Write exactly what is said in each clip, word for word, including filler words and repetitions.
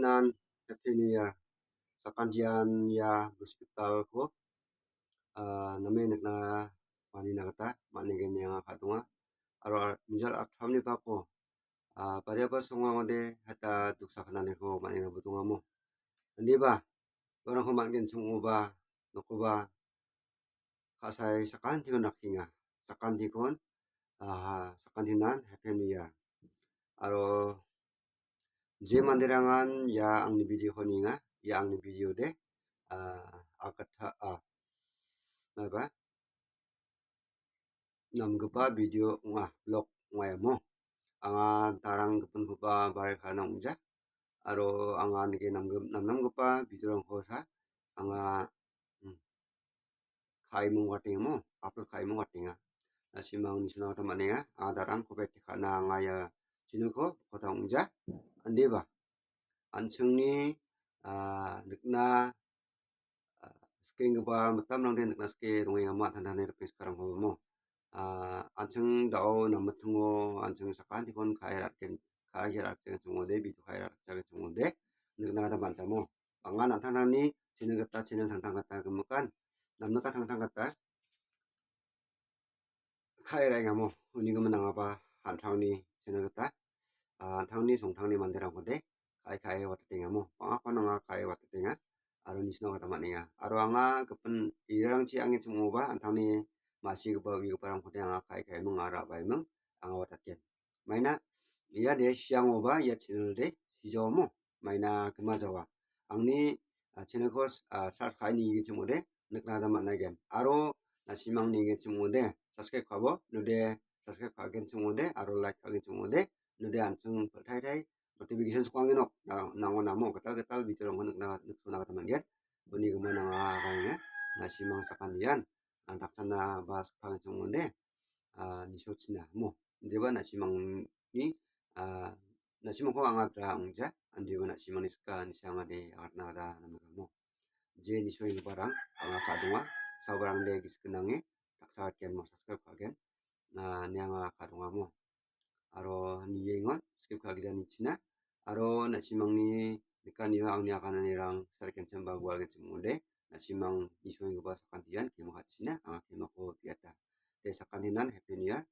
Nan Happy New Year. Sakantian ia hospitalko, ah, name nikna manina gita man·egen ine anga ka·donga. Aro mijal aktramni bako, ah, bariaba songa ong·ode heta duksa kananiko man·enga bodongamo. Indiba, uarangko man·genchim ong·oba, nokoba ka·sae sakantikon rakenga. Sakantikon, ah, sakantinan Happy New Year. Aro je manderangan ia angni videoko nienga, ia angni video de, ah, akatha, ah, maiba, namgipa video ong·a, vlog ong·a iamo. Anga darang gipinkoba barekana ong·ja. Aro anga nike namgip-, namnamgipa videorangkosa anga, mm, ka·e monggatengamo, upload ka·e monggatenga. Na·simang nisona gita man·enga. Anga darangko bete ka·na anga ia channelko bokota ong·ja. Indiba, an·chingni, ah, nikna, ah, skenggipa mitamrangde nikna sike dongengamo an·tangtangni ripeng sikarangkoba mo. Ah, an·ching da·o namitingo, an·ching sakantikon ka·e ra·gen, ka·e ra·gen ching ong·ode, video ka·e ra·gen ching ong·ode, nikna gita man·jamo. Bang·a an·tangtangni channel gita channel tangtang gita gimikan, namnika tangtang gita ka·e ra·engamo, uni gimin nangaba an·tangni channel gita, ah, an·tangni songtangni manderangkode ka·e, ka·e watatengamo, bang·ako nanga ka·e watatenga, aro nisna gita man·enga. Aro anga gipin irarangchi angenchim ong·oba, an·tangni ma·sigipa uigiparangkode anga ka·e, ka·eming aro ra·baeming anga watatgen. Maina ia de siangoba ia channel de sijawamo maina gima jawa. Angni, ah, channelko s-, ah, subscribe ka·e nigenchim ong·ode nikna gita man·aigen. Aro na·simang nigenchim ong·ode subscribe ka·bo, node subscribe ka·genchim ong·ode aro like ka·genchim ong·ode, node an·ching pal·taitai notification sokangenok na-, nango namo gital gital videorangko nikna, niksona gita man·gen. Uni gimin anga agange na·simang sakantian, ah, dakchana ba skangchim ong·ode, ah, nisochina mo. Indiba na·simangni, ah, na·simangko anga dra ong·ja, indiba na·simangni sika nisangade agatna gita namgamo. Je nisoenggiparang anga ka·donga, sabarangde gisik gnange daksa gatgen mo subscribe ka·gen, ah, ine anga ka·dongamo. Aro niengon skip ka·gija nichina. Aro na·simangni nikanio angni agananirang sarikenchim ba gualgenchim ong·ode, na·simang nisoenggipa sakantian kema ka·china, anga kemako biata. De sakantinan Happy New Year.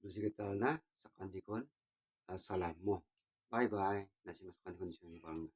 Lusi gitalna sakantikon, ah, salam mo. Bye bye. Na·simang sakantikon nisoenggipa ong·a.